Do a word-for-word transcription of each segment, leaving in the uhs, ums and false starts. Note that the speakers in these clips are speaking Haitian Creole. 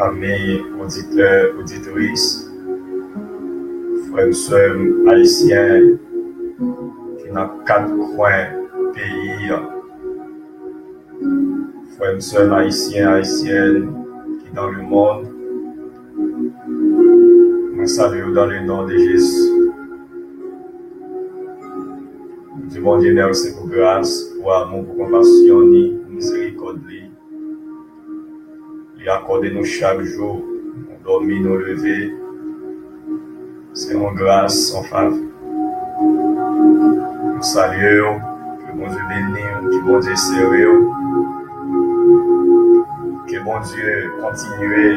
Ami oditè, oditris, frè m, sè m ayisyen ki nan kat kwen peyi a, frè m, sè m ayisyen, ayisyèn ki dans le monde, mwen salye w dans le nom de Jésus. Di Bondye mèsi pou gras, pou amou, pou konpasyon ni, pou mizerikòd li. Li akòde nou chak jou, nou dòmi, nou leve. Se yon gras, se yon favè. Nou salye w, ke Bondye beni w, ke Bondye sere w, ke Bondye kontinye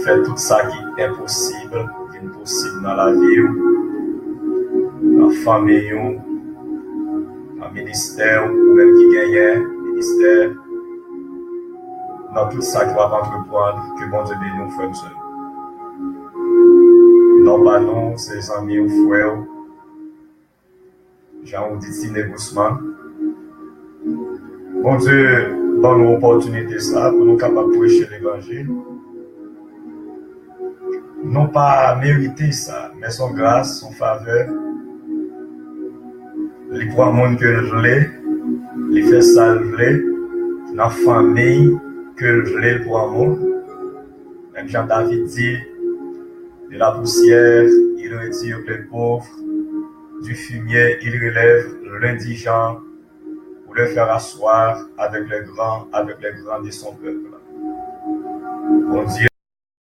fè tout sa ki enposib vin posib nan lavi w, nan fanmi w, nan ministè w, ou menm ki genyen ministè, nan tout sa ke w ap antreprann, ke Bondye beni w, frè m, sè m. Non pa nou, se zanmi w, frè w, jan ou di, Tine Gusman. Bondye ban nou opòtinite sa pou nou kapab preche levanjil. Nou pa merite sa, men se yon gras, se yon favè. Li pran moun ke l vle, li fè sa l vle, nan fanmi ke l vle, l pran moun. Menm jan David di, de la poussière, il retire le pauvre, du fumier, il relève l'indigent, pour le faire asseoir avec les grands, avec les grands de son peuple. Bondye,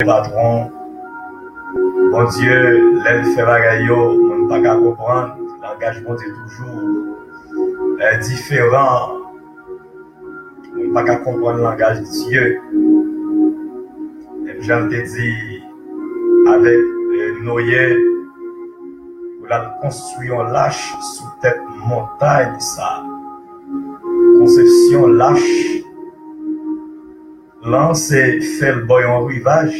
patwon, Bondye, lè l fè bagay yo, moun pa ka konprann. Langaj Bondye toujou, eh, diferan. Moun pa ka konprann langaj Dye. Menm jan l te di avèk, eh, Noye, pou l al konstwi yon lach sou tèt montay sa. Konsepsyon lach lan, se fè l bò yon rivaj,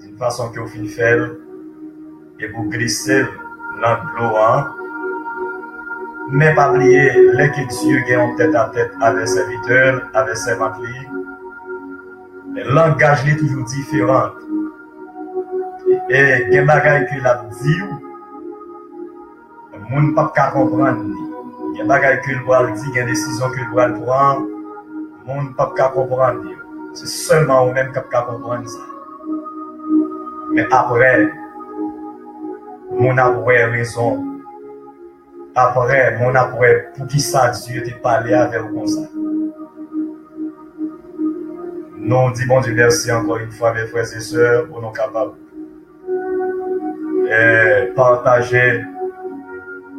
yon fason ke w fin fè l, epi w glise l nan dlo an. Men pa bliye, lè ke Dye gen yon tèt a tèt avè sèvitè l, avè sèvant li, langaj li toujou diferan. E gen bagay ke l ap di w, moun p ap ka konprann li. Gen bagay ke l pral di, gen desizyon ke l pral pran, moun p ap ka konprann li. Se sèlman ou menm k ap ka konprann sa. Men apre, moun ap wè rezon. Apre, moun ap wè poukisa Dye te pale avè w konsa. Nou di Bondye mèsi ankò yon fwa, mes frères et sœurs, pou nou kapab, eh, pataje,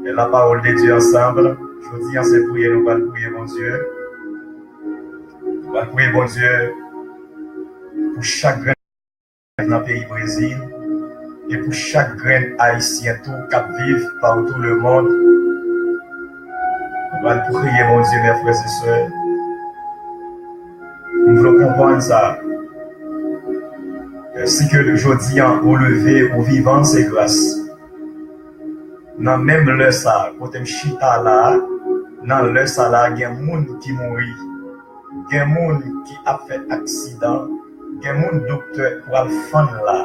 eh, la parole de Dieu ensemble. Jodi an, se priye nou pral priye Bondye. Nou pral priye Bondye pou chak grenn nan peyi Brezil, e pou chak grenn Ayisyen tou k ap viv partout le monde. Nou pral priye Bondye, mes frères et sœurs. M vle w konprann sa. Si ke jodi an ou leve, ou vivan, se gras. Nan menm lè sa, kote m chita la, nan lè sa la, gen moun ki mouri. Gen moun ki ap fè aksidan. Gen moun doktè pral fann la.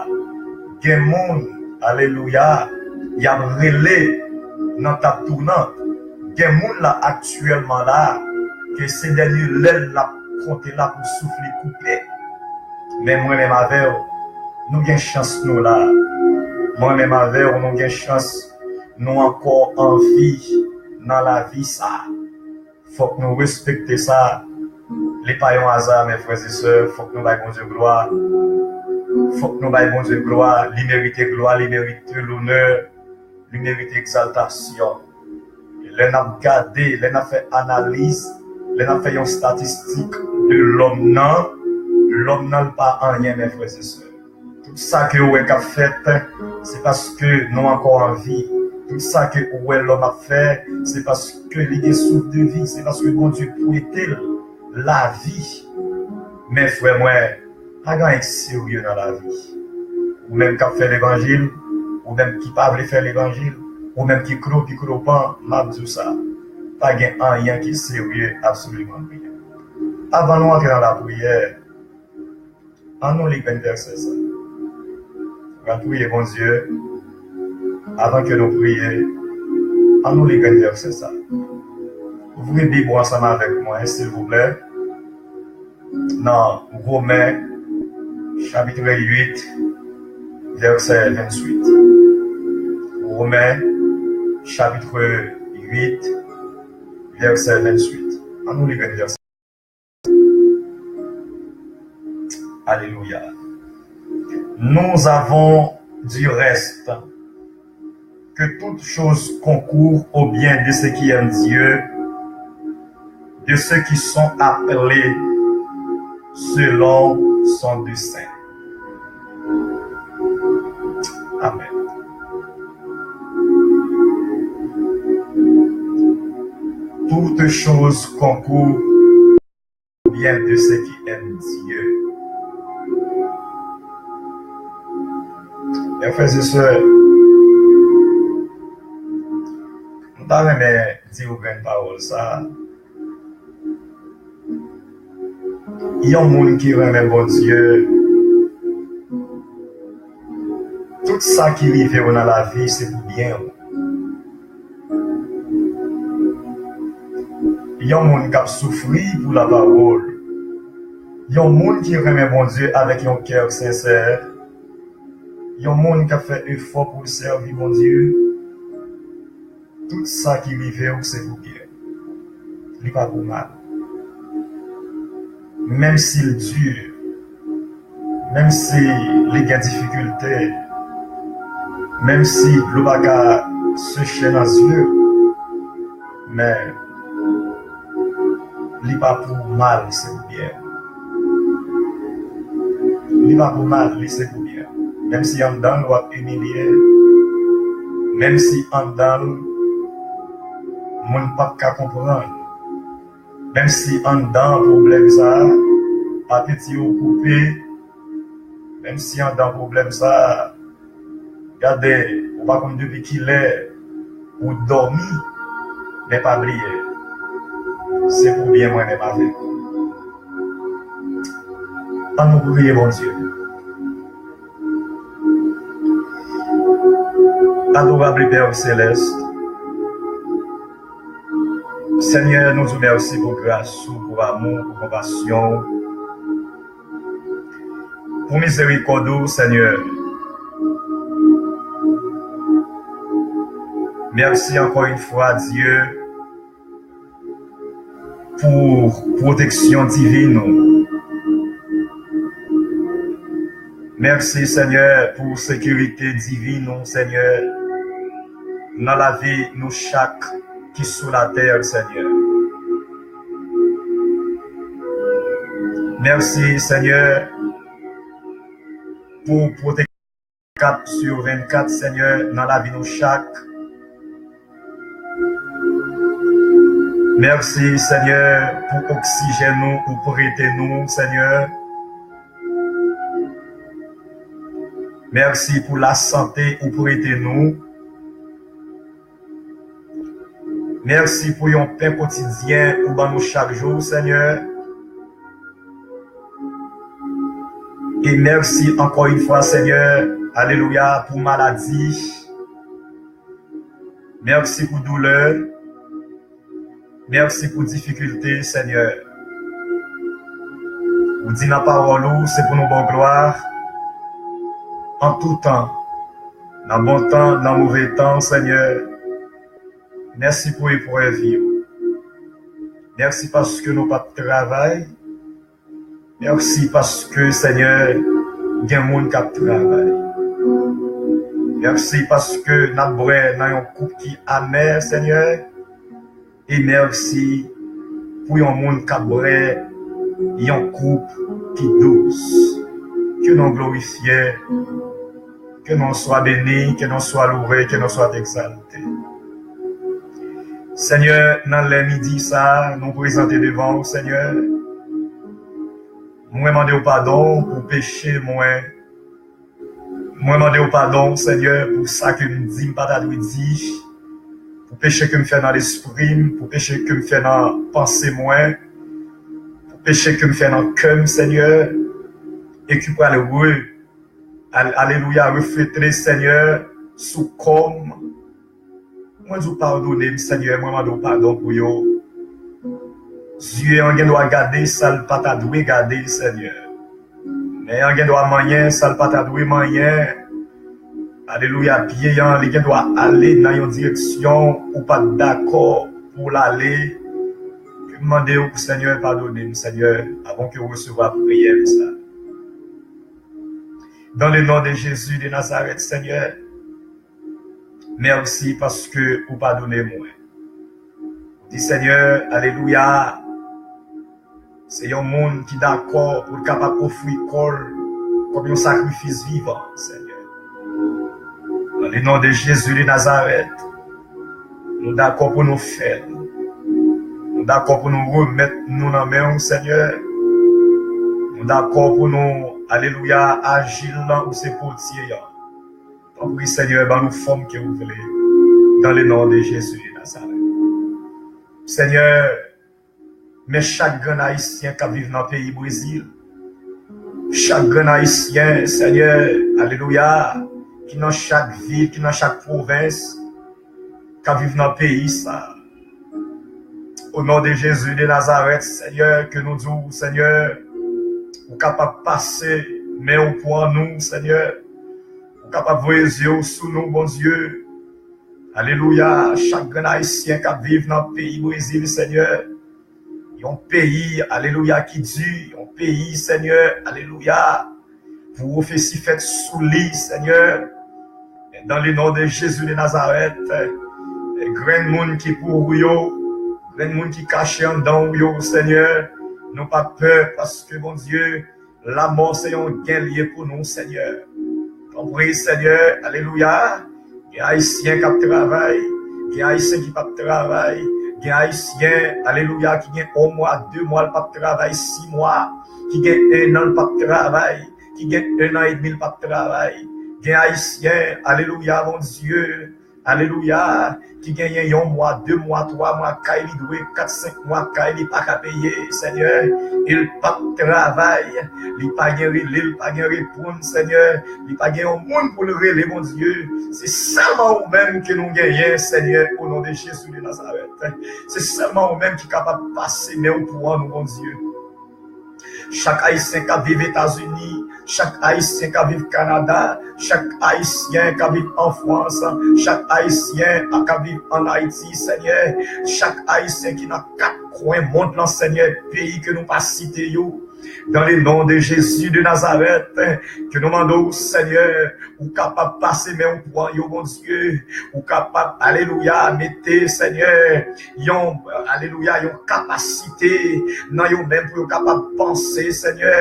Gen moun, alelouya, y ap rele nan tab tounant. Gen moun la aktyèlman la, ke se dènye lè l ap konte la pou souf li koupe. Men mwen menm avè w, nou gen chans nou la. Mwen menm avè w, nou gen chans nou ankò an vi nan lavi sa. Fòk nou respekte sa. Li pa yon aza, mes frères et sœurs. Fòk nou bay Bondye glwa. Fòk nou bay Bondye glwa. Li merite glwa, li merite lonè, li merite egzaltasyon. E lè n ap gade, lè n ap fè analiz, lè n ap fè yon statistik de lòm nan, lòm nan l pa anyen, mes frères et sœurs. Tout sa ke ou wè k ap fèt, se paske nou ankò an vi. Tout sa ke ou wè lòm ap fè, se paske li gen souf de vi, se paske Bondye prete l lavi. Men frè mwen, pa gen anyen k serye nan lavi. Ou menm k ap fè levanjil, ou menm ki pa vle fè levanjil, ou menm ki klopi klopan, m ap di w sa. Pa gen anyen ki serye, absoliman anyen. Avan nou antre nan lapriyè, Ann nou li grenn vèsè sa. Nou pral priye Bondye. Avan ke nou priye, ann nou li grenn vèsè sa. Ouvri Bib ou ansanm avèk mwen, silvouplè, nan Women, chapit uit, vèsè venntuit. Women, chapit uit, vèsè venntuit. Ann nou li grenn vèsè. Alléluia. Nous avons du reste que toutes choses concourent au bien de ceux qui aiment Dieu, de ceux qui sont appelés selon son dessein. Amen. Toutes choses concourent au bien de ceux qui aiment Dieu. Mes frères et sœurs, m ta renmen di yon grenn pawòl sa. Yon moun ki renmen Bondye, tout sa ki rive w nan lavi, se pou byen w. Yon moun k ap soufri pou lapawòl. Yon moun ki renmen Bondye avèk yon kè sensè. Yon moun k ap fè efò pou l sèvi Bondye. Tout sa ki rive w, se pou byen. Li pa pou mal. Menm si l di, menm si li gen difikilte, menm si dlo pa ka seche nan zye, men li pa pou mal, se pou byen. Li pa pou mal, li se pou byen. Menm si anndan l w ap imilye, menm si anndan l moun p ap ka konprann, menm si anndan pwoblèm sa a, apeti w koupe, menm si anndan pwoblèm sa a, gade, ou pa konn depi kilè ou dòmi, men pa bliye, se pou byen mwen menm avèk ou. Ann nou priye Bondye. Adorable Père Céleste, Senyè, nou di w mèsi pou gras ou, pou amou, pou konpasyon ou, pou mizerikòd ou, Senyè. Mèsi ankò yon fwa, Dye, pou pwoteksyon divin ou. Mèsi, Senyè, pou sekirite divin ou, Senyè, nan lavi nou chak ki sou latè, Senyè. Mèsi, Senyè, pou pwoteksyon vennkat sou vennkat, Senyè, nan lavi nou chak. Mèsi, Senyè, pou oksijèn ou, ou prete nou, Senyè. Mèsi pou lasante ou prete nou. Mèsi pou yon pen kotidyen ou ban nou chak jou, Senyè. E mèsi ankò yon fwa, Senyè, alelouya, pou maladi. Mèsi pou doulè. Mèsi pou difikilte, Senyè. Ou di nan pawòl ou, se pou nou ba w glwa an tou tan, nan bon tan, nan move tan, Senyè. Mèsi pou eprèv yo. Mèsi paske nou p ap travay. Mèsi paske, Senyè, gen moun k ap travay. Mèsi paske n ap bwè nan yon koup ki amè, Senyè. E mèsi pou yon moun k ap bwè yon koup ki dous. Ke non glorifye, ke non swa beni, ke non swa louwe, ke non swa egzalte. Senyè, nan lè midi sa a, nou prezante devan w, Senyè. Mwen mande w padon pou peche mwen. Mwen mande w padon, Senyè, pou sa ke m di m pa ta dwe di, pou peche ke m fè nan lespri m, pou peche ke m fè nan panse mwen, pou peche ke m fè nan kè m, Senyè. e ki pral re, al- alelouya, reflete, Senyè, sou kò m. Mwen di w padone m, Senyè, mwen mande w padon pou yo. Zye an gen dwa gade sa l pa ta dwe gade, Senyè. Men an gen dwa manyen sa l pa ta dwe manyen. Alelouya, pye an, li gen dwa ale nan yon direksyon ou pa t dakò pou l ale. Ke m mande w, Senyè, padone m, Senyè, avan ke w resevwa priyè m sa. Dans le nom de Jésus de Nazareth, Senyè, mèsi paske ou padone mwen. Di, Senyè, alelouya, se yon moun ki dakò pou l kapab ofri kò l kòm yon sakrifis vivan, Senyè. Dans le nom de Jésus de Nazareth, nou dakò pou nou fè l. Nou dakò pou nou remèt nou nan men w, Senyè. Nou dakò pou nou, alelouya, aji l lan ou se potye an. Tanpri, Senyè, ban nou fòm ke ou vle. Dans le nom de Jésus de Nazareth. Senyè, men chak grenn Ayisyen k ap viv nan peyi Brezil. Chak grenn Ayisyen, Senyè, alelouya, ki nan chak vil, ki nan chak pwovens, k ap viv nan peyi sa. O non de Jezi de Nazarèt, Senyè, ke nou di w, Senyè, ou kapab pase men w pran nou, Senyè. Ou kapab voye zye w sou nou, Bondye. Alelouya, chak grenn Ayisyen k ap viv nan peyi Brezil, Senyè. Yon peyi, alelouya, ki di, yon peyi, Senyè, alelouya, pwofesi fèt sou li, Senyè. Dans le nom de Jésus de Nazareth, grenn moun ki pou ou yo, grenn moun ki kache anndan ou yo, Senyè, nou pa pè, paske, Bondye, lamò se yon gen l ye pou nou, Senyè. Tanpri, Senyè, alelouya. Gen Ayisyen k ap travay, gen Ayisyen ki p ap travay, gen Ayisyen, alelouya, ki gen yon mwa, de mwa l p ap travay, sis mwa, ki gen ennan l p ap travay, ki gen ennan edmi l p ap travay. Gen Ayisyen, alelouya, Bondye, alelouya, ki genyen yon mwa, de mwa, twa mwa, kay li dwe, kat, senk mwa, kay li pa ka peye, Senyè, e l p ap travay, li pa gen rele, li pa gen reponn, Senyè, li pa gen yon moun pou l rele, Bondye. Se sèlman ou menm ke nou genyen, Senyè, o non de Jezi de Nazarèt. Se sèlman ou menm ki kapab pase men w pou an nou, Bondye. Chak Ayisyen k ap viv Etazini, chak Ayisyen k ap viv Kanada, chak Ayisyen k ap viv an Frans, chak Ayisyen k ap viv ann Ayiti, Senyè, chak Ayisyen ki nan kat kwen mond lan, Senyè, peyi ke nou pa site yo. Dans le nom de Jésus de Nazareth, ke nou mande w, Senyè, ou kapab pase men w pran yo, Bondye. Ou kapab, alelouya, mete, Senyè, yon, alelouya, yon kapasite nan yo menm pou yo kapab panse, Senyè,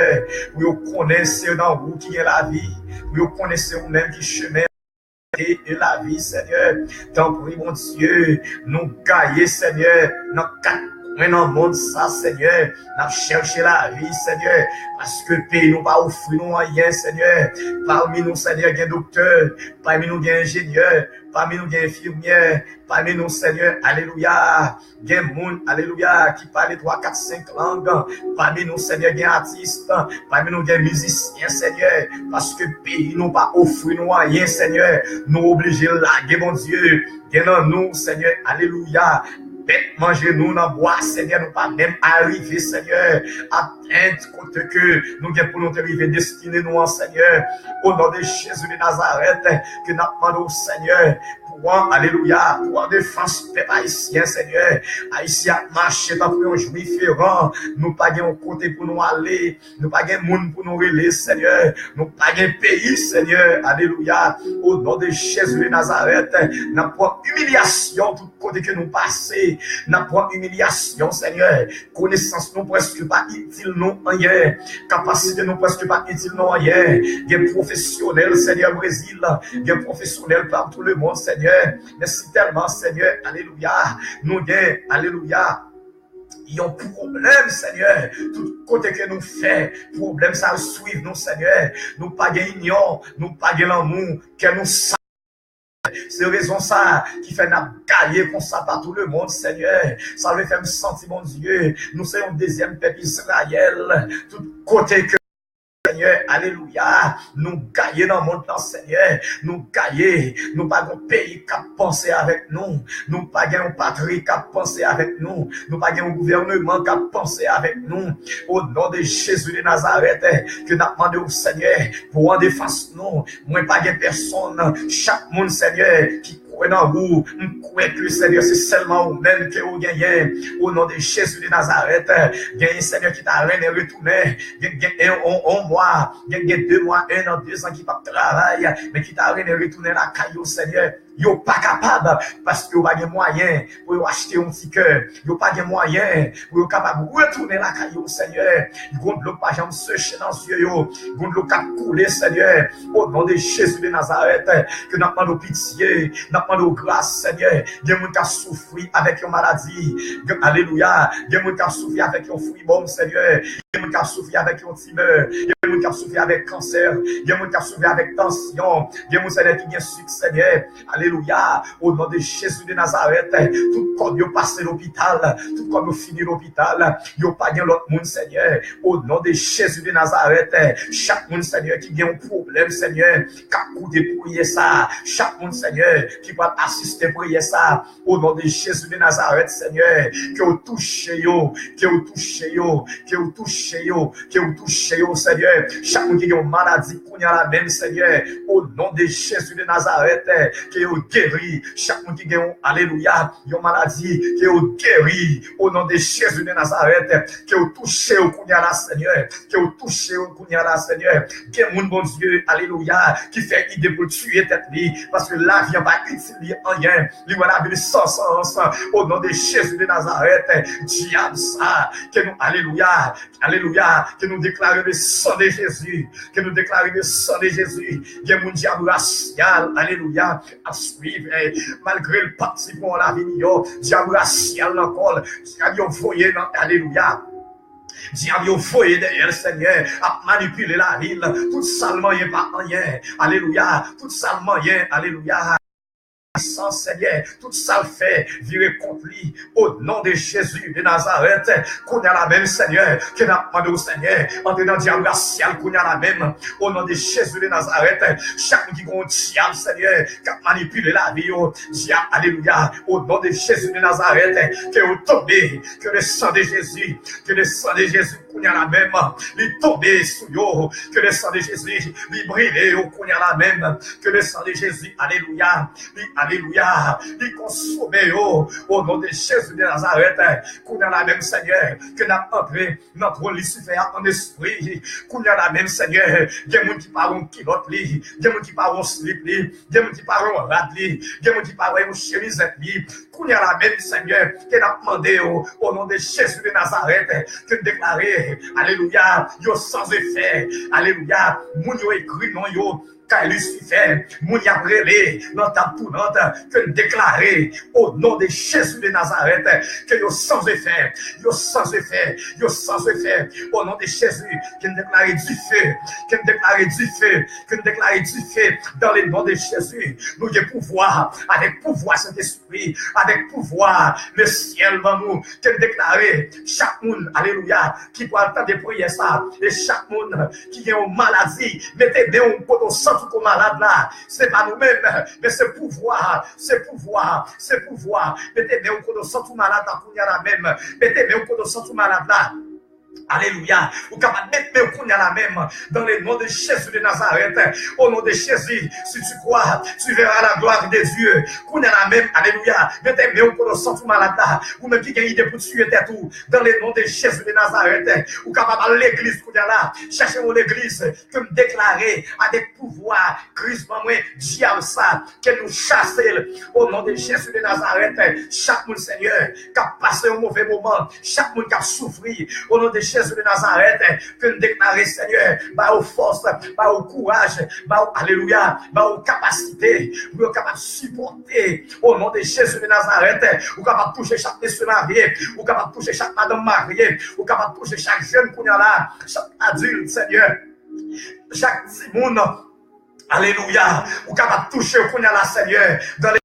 pou yo konnen se nan ou ki gen lavi, pou yo konnen se ou menm ki chemen e lavi, Senyè. Tanpri, Bondye, nou gaye, Senyè, nan kat kwen nan mond sa, Senyè. N ap chèche lavi, Senyè, paske peyi nou pa ofri nou anyen, Senyè. Pami nou, Senyè, gen doktè, pami nou gen enjenyè, pami nou gen enfimyè, pami nou, Senyè, alelouya, gen moun, alelouya, ki pale twa, kat, senk lang. Pami nou, Senyè, gen atis, pami nou gen mizisyen, Senyè, paske peyi nou pa ofri nou anyen, Senyè. Nou oblije lage, Bondye. Gen nan nou, Senyè, alelouya, bèt manje nou nan bwa, Senyè, nou pa menm arive, Senyè, atenn kote ke nou gen pou nou te rive, destine nou an, Senyè. O non de Jezi de Nazarèt, ke n ap mande w, Senyè, pran, alelouya, pran defans pèp ayisyen, Senyè. Ayisyen ap mache tankou yon jwi feran. Nou pa gen yon kote pou nou ale. Nou pa gen moun pou nou rele, Senyè. Nou pa gen peyi, Senyè. Alelouya. O non de Jezi de Nazarèt, n ap pran imilyasyon tout kote ke nou pase. N ap pran imilyasyon, Senyè. Konesans nou prèske pa itil nou anyen. Kapasite nou prèske pa itil nou anyen. Gen pwofesyonèl, Senyè, Brezil. Gen pwofesyonèl partou lemonn, Senyè. Men si tèlman, Senyè, alelouya, nou gen, alelouya, yon pwoblèm, Senyè. Tout kote ke nou fè, pwoblèm sa yo swiv nou, Senyè. Nou pa gen inyon, nou pa gen lanmou, kè nou sa. Se rezon sa ki fè n ap gaye konsa partou lemonn, Senyè. Sa vle fè m santi, Bondye, nou se yon dezyèm pèp Izrayèl. Tout kote ke Senyè, alelouya, nou gaye nan mond lan, Senyè. Nou gaye, nou pa gen yon peyi k ap panse avèk nou. Nou pa gen yon patri k ap panse avèk nou. Nou pa gen yon gouvèneman k ap panse avèk nou. O non de Jezi de Nazarèt, ke n ap mande w, Senyè, pou w an defans nou. Mwen pa gen pèsonn. Chak moun, Senyè, ki kwè nan ou, m kwè ke, Senyè, se sèlman ou menm ke ou genyen. O non de Jezi de Nazarèt, genyen, Senyè, ki ta renmen retounen. Gen, gen, en, on, on mwa, gen, gen de mwa, en an, de zan ki p ap travay, men ki ta renmen retounen lakay yo, Senyè. Yo pa kapab, paske yo pa gen mwayen pou yo achte yon tikè. Yo pa gen mwayen pou yo kapab retounen lakay yo, Senyè. Gon dlo k pa janm seche nan zye yo. Gon dlo k ap koule, Senyè. O non de Jezi de Nazarèt, ke n ap mande w pitye, n ap mande w gras, Senyè. Gen moun k ap soufri avèk yon maladi. Gen, alelouya. Gen moun k ap soufri avèk yon fibwòm, Senyè. Gen moun k ap soufri avèk yon timè. Gen moun k ap soufri avèk kansè. Gen moun k ap soufri avèk tansyon. Gen moun, Senyè, ki gen sik, Senyè. Alelouya. O non de Jezi de Nazarèt, tout kòb yo pase lopital, tout kòb yo fini lopital, yo pa gen lòt moun, Senyè. O non de Jezi de Nazarèt, chak moun, Senyè, ki gen yon pwoblèm, Senyè, k ap koute priyè sa, chak moun, Senyè, ki pral asiste priyè sa, o non de Jezi de Nazarèt, Senyè, ke w touche yo, ke w touche yo, ke w touche yo, ke w touche yo, Senyè. Chak moun ki gen yon maladi kounye a la menm, Senyè, o non de Jezi de Nazarèt, ke yo geri. Chak moun ki gen yon, alelouya, yon maladi, ke yo geri. O non de Jezi de Nazarèt, ke yo touche yo kounye a la, Senyè, ke yo touche yo kounye a la, Senyè. Gen moun, Bondye, alelouya, ki fè ide pou l tiye tèt li, paske lavi an pa itil li anyen. Li wè lavi l san sans. O non de Jezi de Nazarèt, dyab sa, ke nou, alelouya, alelouya, ke nou deklare le sang de Jésus, ke nou deklare le sang de Jésus. Gen moun dyab rasyal, alelouya, ap swiv, eh, malgre l pati pou yon lavi miyò, dyab rasyal nan kò l, dyab yo voye nan, alelouya. Dyab yo voye dèyè l, Senyè, ap manipile lavi l. Tout sa l manyen pa anyen. Alelouya. Tout sa l manyen, alelouya. San, Senyè, tout sa l fè vire kont li. O non de Jezi de Nazarèt, kounye a la menm, Senyè, ke n ap mande w, Senyè, antre nan dyab rasyal kounye a la menm. O non de Jezi de Nazarèt, chak moun ki gen yon dyab, Senyè, k ap manipile lavi yo, dyab, alelouya. O non de Jezi de Nazarèt, ke yo tonbe, ke le sang de Jésus, ke le sang de Jésus kounye a la menm, li tonbe sou yo, ke le sang de Jésus, li brile yo kounye a la menm, ke le sang de Jésus, alelouya, li, alelouya, li konsome yo, o non de Jezi de Nazarèt, kounye a la menm, Senyè, ke n ap antre nan twòn Lisifè a an espri, kounye a la menm, Senyè, gen moun ki pa wè yon kilòt li, gen moun ki pa wè yon slip li, gen moun ki pa wè yon rad li, gen moun ki pa wè yon chemizèt li, kounye a la menm, Senyè, ke n ap mande yo, o non de Jezi de Nazarèt, ke n deklare, alelouya, yo san efè, alelouya, moun yo ekri non yo kay Lisifè, moun y ap rele nan tab tounant, ke n deklare, o non de Jezi de Nazarèt, ke yo san efè, yo san efè, yo san efè, o non de Jezi, ke n deklare dife, ke n deklare dife, ke n deklare dife, dans le nom de Jésus, nou gen pouvwa, avèk pouvwa Sentespri, avèk pouvwa lesyèl ban nou, ke n deklare, chak moun, alelouya, ki pral tande priyè sa, e chak moun ki gen yon maladi, mete men w kote w santi w malad la, se pa nou menm, men se pouvwa, se pouvwa, se pouvwa, mete men w kote w santi w malad la kounye a la menm, mete men w kote w santi w malad la. Alelouya. Ou kapab met men w kounye a la menm, dans le nom de Jésus de Nazareth. Au nom de Jésus, si tu crois, tu verras la gloire de Dieu. Kounye a la menm, alelouya. Mete men w kote w santi w malad la. Ou menm ki gen ide pou tiye tèt ou, dans le nom de Jésus de Nazareth. Ou kapab al legliz kounye a la. Chache yon legliz ke m deklare avèk pouvwa Kris ban mwen, dyab sa, ke nou chase l. O non de Jezi de Nazarèt, chak moun, Senyè, k ap pase yon move moman, chak moun k ap soufri, o non de Jezi de Nazarèt, ke n deklare, Senyè, ba yo fòs, ba yo kouraj, ba yo, alelouya, ba yo kapasite pou yo kapab sipòte, o non de Jezi de Nazarèt. Ou kapab touche chak mesye marye, ou kapab touche chak madanm marye, ou kapab touche chak jèn kounye a la, chak adilt, Senyè, chak timoun. Alelouya. Ou kapab touche yo kounye a la, Senyè. Dans le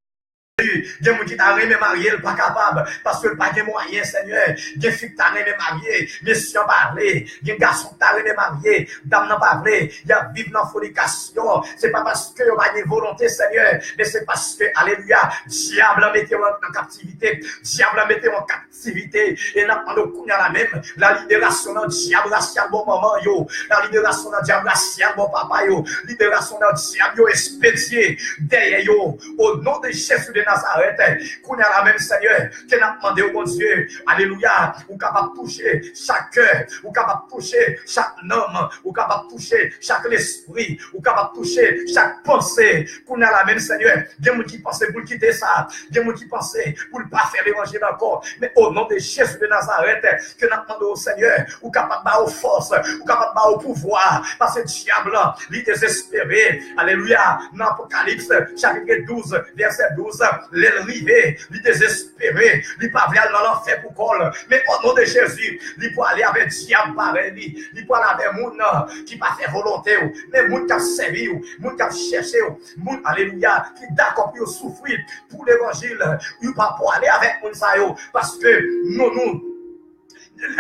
Gen moun ki ta renmen marye, l pa kapab, paske l pa gen mwayen, Senyè. Gen fi ki ta renmen marye, mesye an pa vle. Gen gason ki ta renmen marye, dam nan pa vle. Y ap viv nan fònikasyon. Se pa paske yo pa gen volonte, Senyè, men se paske, alelouya, dyab lan mete yo an, an kaptivite. Dyab lan mete yo an kaptivite. E n ap mande w kounye a la menm, la liberasyon nan dyab rasyal bò manman yo, la liberasyon nan dyab rasyal bò papa yo, liberasyon nan dyab yo espedye dèyè yo. O non de Jezi de Nazarèt, kounye a la menm, Senyè, ke n ap mande w, Bondye, alelouya, ou kapab touche chak kè, ou kapab touche chak nanm, ou kapab touche chak lespri, ou kapab touche chak panse. Kounye a la menm, Senyè, gen moun ki panse pou l kite sa, gen moun ki panse pou l pa fè levanjil ankò. Men o non de Jezi de Nazarèt, ke n ap mande w, Senyè, ou kapab ba yo fòs, ou kapab ba yo pouvwa, paske dyab lan, li dezespere. Alelouya! Nan Apokalips, chapit douz, vèsè douz, lè l rive, li dezespere, li pa vle al nan lanfè pou kò l. Men o non de Jezi, li pwale avèk dyab parèy li, li pwale avèk moun, nan, ki pa fè volonte w, men moun k ap sèvi w, moun k ap chèche w, moun, alelouya, ki dakò pou yo soufri pou levanjil. Yo pa pwale avèk moun sa yo, paske non nou,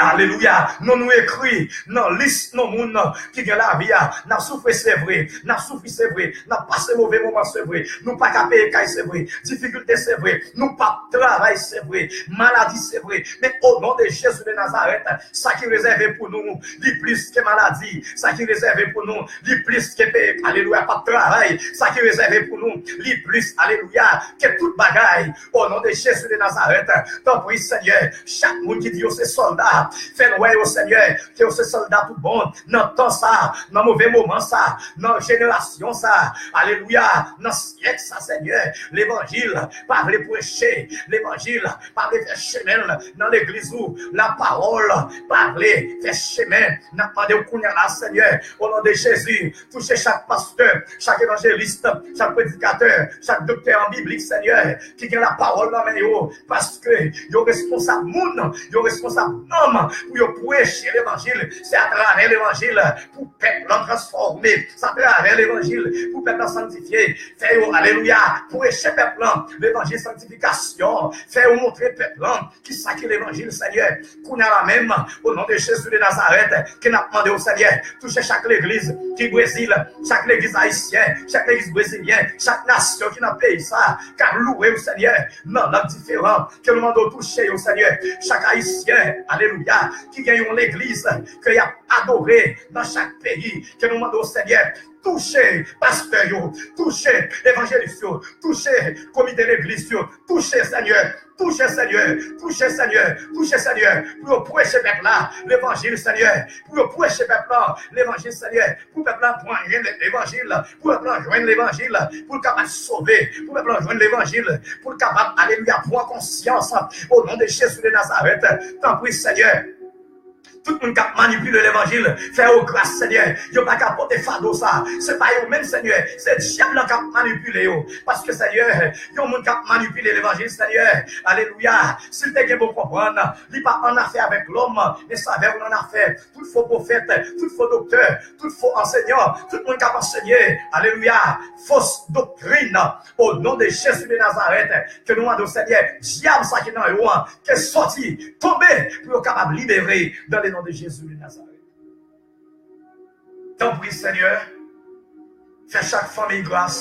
alelouya, non nou ekri nan lis non moun ki gen lavi a. N ap soufri, se vre, n ap soufri, se vre, n ap pase move moman, se vre, nou pa ka peye kay, se vre, difikilte, se vre, nou p ap travay, se vre, maladi, se vre, men o non de Jezi de Nazarèt, sa ki rezève pou nou, li plis ke maladi. Sa ki rezève pou nou, li plis ke pe, alelouya, p ap travay. Sa ki rezève pou nou, li plis, alelouya, ke tout bagay. O non de Jezi de Nazarèt, tanpri, Senyè, chak moun ki di yo se sòlda, fè l wè yo, Senyè, ke yo se sòlda tout bon, nan tan sa, nan move moman sa, nan jenerasyon sa, alelouya, nan syèk sa, Senyè, levanjil pa vle preche, levanjil pa vle fè chemen l nan legliz ou, lapawòl pa vle fè chemen. N ap mande w kounye a la, Senyè, o non de Jezi, touche chak pastè, chak evanjelis, chak predikatè, chak doktè an biblik, Senyè, ki gen lapawòl nan men yo, paske yo responsab moun, yo responsab nanm pou yo preche levanjil. Se atravè levanjil pou pèp lan transfòme, se atravè levanjil pou pèp lan sanktifye. Fè yo, alelouya, preche pèp lan levanjil sanktifikasyon. Fè yo montre pèp lan kisa ki levanjil, Senyè. Kounye a la menm, o non de Jezi de Nazarèt, ke n ap mande w, Senyè, touche chak legliz ki Brezil, chak legliz ayisyen, chak legliz brezilyen, chak nasyon ki nan peyi sa, k ap louwe w, Senyè, nan lang diferan, ke nou mande w touche yo, Senyè. Chak ayisyen, alelouya, ki gen yon legliz ke y ap adore nan chak peyi, ke nou mande w, Senyè, touche pastè yo, touche evanjelis yo, touche komite legliz yo, touche, Senyè, touche, Senyè, touche, Senyè, touche, Senyè, pou yo preche pèp la levanjil, Senyè, pou yo preche pèp la levanjil, Senyè, pou pèp la pran jwenn levanjil, pou pèp la jwenn levanjil, pou l kapab sove, pou pèp la jwenn levanjil, pou l kapab, alelouya, pran konsyans, o non de Jezi de Nazarèt, tanpri, Senyè. Tout moun k ap manipile levanjil, fè yo gras, Senyè. Yo pa ka pote fado sa. Se pa yo menm, Senyè. Se dyab lan k ap manipile yo. Paske, Senyè, yon moun k ap manipile levanjil, Senyè, alelouya, si l te gen bon konprann, li pa annafè avèk lòm, men se avè w l annafè. Tout fo pwofèt, tout fo doktè, tout fo ansenyan, tout moun k ap ansenye, alelouya, fos doktrin, o non de Jezi de Nazarèt, ke nou mande w, Senyè, dyab sa ki nan yo an, ke sòti, tonbe, pou yo kapab libere, dans le nom de Jésus de Nazareth. Tanpri, Senyè, fè chak fanmi gras,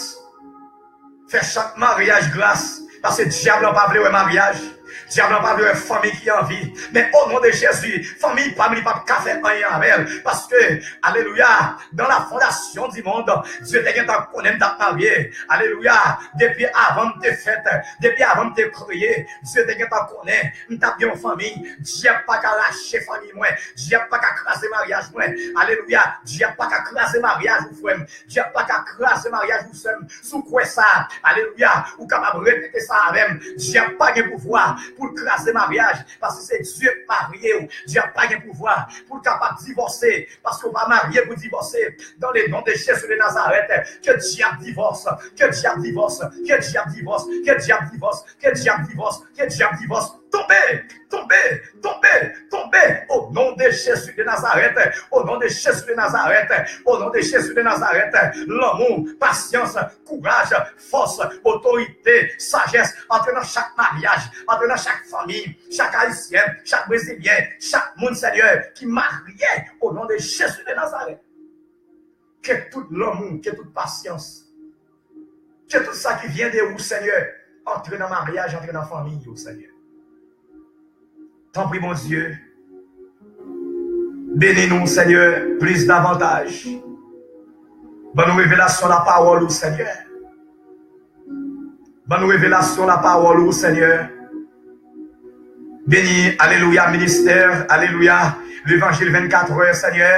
fè chak maryaj gras, paske dyab lan pa vle wè maryaj, dyab lan pa vle wè fanmi ki an vi. Men o non de Jezi, fanmi pa m, li p ap ka fè anyen avè l, paske, alelouya, dans la fondation du monde, Dye te gentan konnen m t ap marye. Alelouya, depi avan m te fèt, depi avan m te kreye, Dye te gentan konnen m t ap gen yon fanmi. Dyab pa ka rache fanmi mwen. Dyab pa ka kraze maryaj mwen. Alelouya. Dyab pa ka kraze maryaj ou, frè m. Dyab pa ka kraze maryaj ou, sè m. Si w kwè sa, alelouya, ou kapab repete sa avè m. Dyab pa gen pouvwa pou l kraze maryaj, paske se Dye k marye w. Dyab pa gen pouvwa pou l kapab divòse, paske w pa marye pou divòse. Dans le nom de Jésus de Nazareth, ke dyab divòse, ke dyab divòse, ke dyab divòse, ke dyab divòse, ke dyab divòse, ke dyab divòse. tonbe, tonbe, tonbe, tonbe. O non de Jezi de Nazarèt, o non de Jezi de Nazarèt, o non de Jezi de Nazarèt, lanmou, pasyans, kouraj, fòs, otorite, sajès, antre nan chak maryaj, antre nan chak fanmi, chak ayisyen, chak brezilyen, chak moun, Senyè, ki marye, o non de Jezi de Nazarèt. Ke tout lanmou, ke tout pasyans, ke tout sa ki vyen de ou, Senyè, antre nan maryaj, antre nan fanmi yo, Senyè. Tanpri, Bondye, beni nou, Senyè, plis davantaj. Ban nou revelasyon lapawòl ou, Senyè. Ban nou revelasyon lapawòl ou, Senyè. Beni, alelouya, ministè, alelouya, levanjil vennkatrè, Senyè,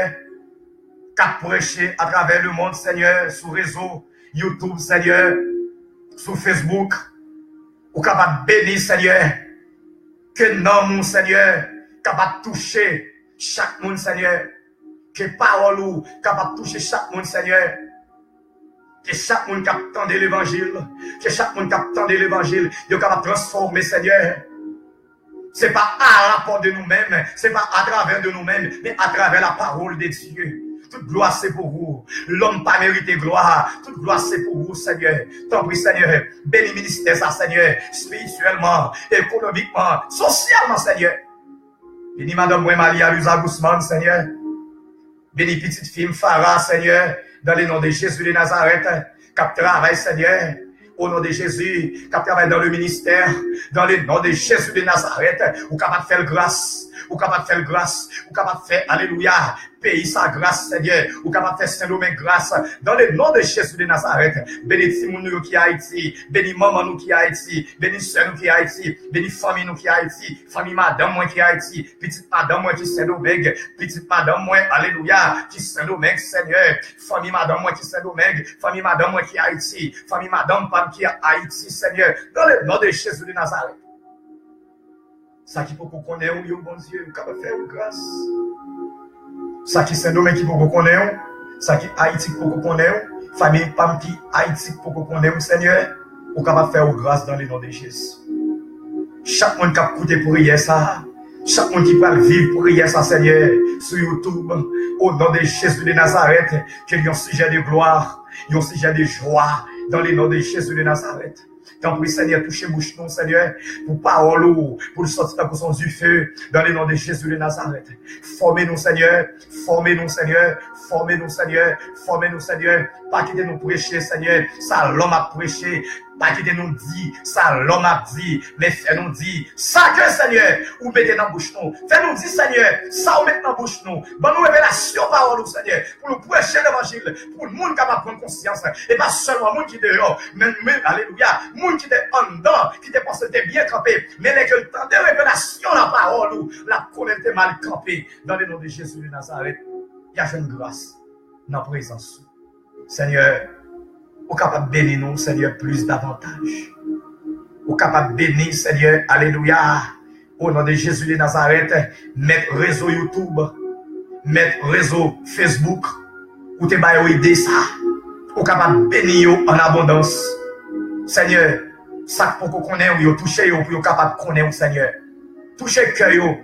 k ap preche atravè lemonn, Senyè, sou rezo YouTube, Senyè, sou Facebook. Ou kapab beni, Senyè, ke nanm ou, Senyè, kapab touche chak moun, Senyè. Ke pawòl ou kapab touche chak moun, Senyè. Ke chak moun k ap tande levanjil, ke chak moun k ap tande levanjil, yo kapab transfòme, Senyè. Se pa a rapò de nou menm, se pa atravè de nou menm, men atravè la parole de Dieu. Tout glwa se pou ou. Lòm pa merite glwa. Tout glwa se pou ou, Senyè. Tanpri, Senyè, beni ministè sa, Senyè, espirityèlman, ekonomikman, sosyalman, Senyè. Beni madanm mwen, Malia Luisa Guzman, Senyè. Beni pitit fi m, Farah, Senyè, dans le nom de Jésus de Nazareth, k ap travay, Senyè, o non de Jezi, k ap travay dans le ministère, dans le nom de Jésus de Nazareth, ou kapab fè l gras, ou kapab fè l gras, ou kapab fè, alelouya, peyi sa gras, Senyè, ou kapab fè Sendomeng gras, dans le nom de Jésus de Nazareth. Beni timoun nou yo ki Ayiti, beni manman nou ki Ayiti, beni sè nou ki Ayiti, beni fanmi nou ki Ayiti, fanmi madanm mwen ki Ayiti, pitit madanm mwen ki Sendomeng, pitit madanm mwen, alelouya, ki Sendomeng, Senyè, fanmi madanm mwen ki Sendomeng, fanmi madanm mwen ki Ayiti, fanmi madanm pa m ki Ayiti, Senyè, dans le nom de Jésus de Nazareth. Sa ki poko konnen w yo, Bondye, ou kapab fè yo gras. Sa ki Sendomeng ki poko konnen w, sa ki Ayiti ki poko konnen w, fanmi pa m ki Ayiti ki poko konnen w, Senyè, ou kapab fè yo gras dans le nom de Jésus. Chak moun k ap koute priyè sa, chak moun ki pral viv priyè sa, Senyè, sou YouTube, o non de Jezi de Nazarèt, ke l yon sijè de glwa, yon sijè de jwa, dans le nom de Jésus de Nazareth. Tanpri, Senyè, touche bouch nou, Senyè, pou pawòl ou, pou l sòti tankou son dife, dans le nom de Jésus de Nazareth. Fòme nou, Senyè, fòme nou, Senyè, fòme nou, Senyè, fòme nou, Senyè. Pa kite nou preche, Senyè, sa lòm ap preche. Pa kite nou di sa lòm ap di, men fè nou di sa ke, Senyè, ou mete nan bouch nou. Fè nou di, Senyè, sa ou met nan bouch nou. Ban nou revelasyon pawòl ou, Senyè, pou nou preche levanjil, pou moun kapab pran konsyans. E pa sèlman moun ki deyò, men, men, alelouya, moun ki te anndan, ki te panse te byen kanpe. Men lè ke l tande revelasyon lapawòl ou, l ap konnen l te mal kanpe. Dans le nom de Jésus de Nazareth, y a jwenn gras nan prezans ou. Senyè, ou kapab beni nou, Senyè, plis davantaj. Ou kapab beni, Senyè, alelouya, o non de Jezi de Nazarèt, mèt rezo YouTube, mèt rezo Facebook, ou te ba yo ide sa. Ou kapab beni yo an abondans. Senyè, sa k poko konnen w yo, touche yo pou yo kapab konnen w, Senyè. Touche kè yo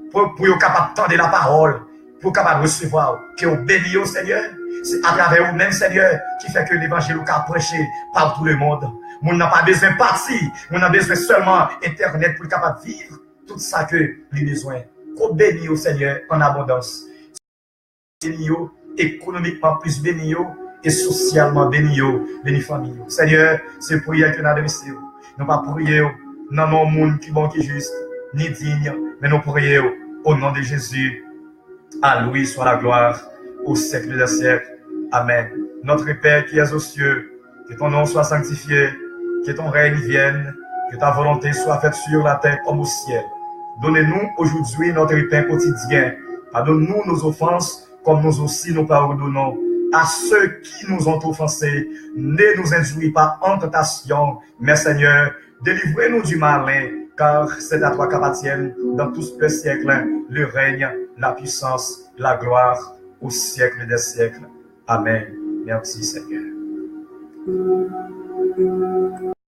pou, pou yo kapab tande lapawòl, pou yo kapab resevwa w. Ke w beni yo, Senyè. Se atravè ou menm, Senyè, ki fè ke levanjil ou ka preche partout le monde. Moun nan pa bezwen pati, moun nan bezwen sèlman entènèt pou l kapab viv tout sa ke li bezwen. Ke w beni yo, Senyè, an abondans. Beni yo, ekonomikman plis beni yo, e sosyalman beni yo, beni fanmi yo. Senyè, se priyè ke n adrese w. Nou pa priye w nan non moun ki bon, ki jis, ni diy, men nou priye w o non de Jezi. À lui soit la gloire au siècle des siècles. Amen. Notre Père qui es aux cieux, que ton nom soit sanctifié, que ton règne vienne, que ta volonté soit faite sur la terre comme au ciel. Donne-nous aujourd'hui notre pain quotidien. Pardonne-nous nos offenses, comme nous aussi nous pardonnons à ceux qui nous ont offensés. Ne nous induis pas en tentation, mais Seigneur, délivre-nous du malin, car c'est à toi qu'appartiennent dans tous les siècles le règne, la puissance, la gloire au siècle des siècles. Amen. Merci Seigneur.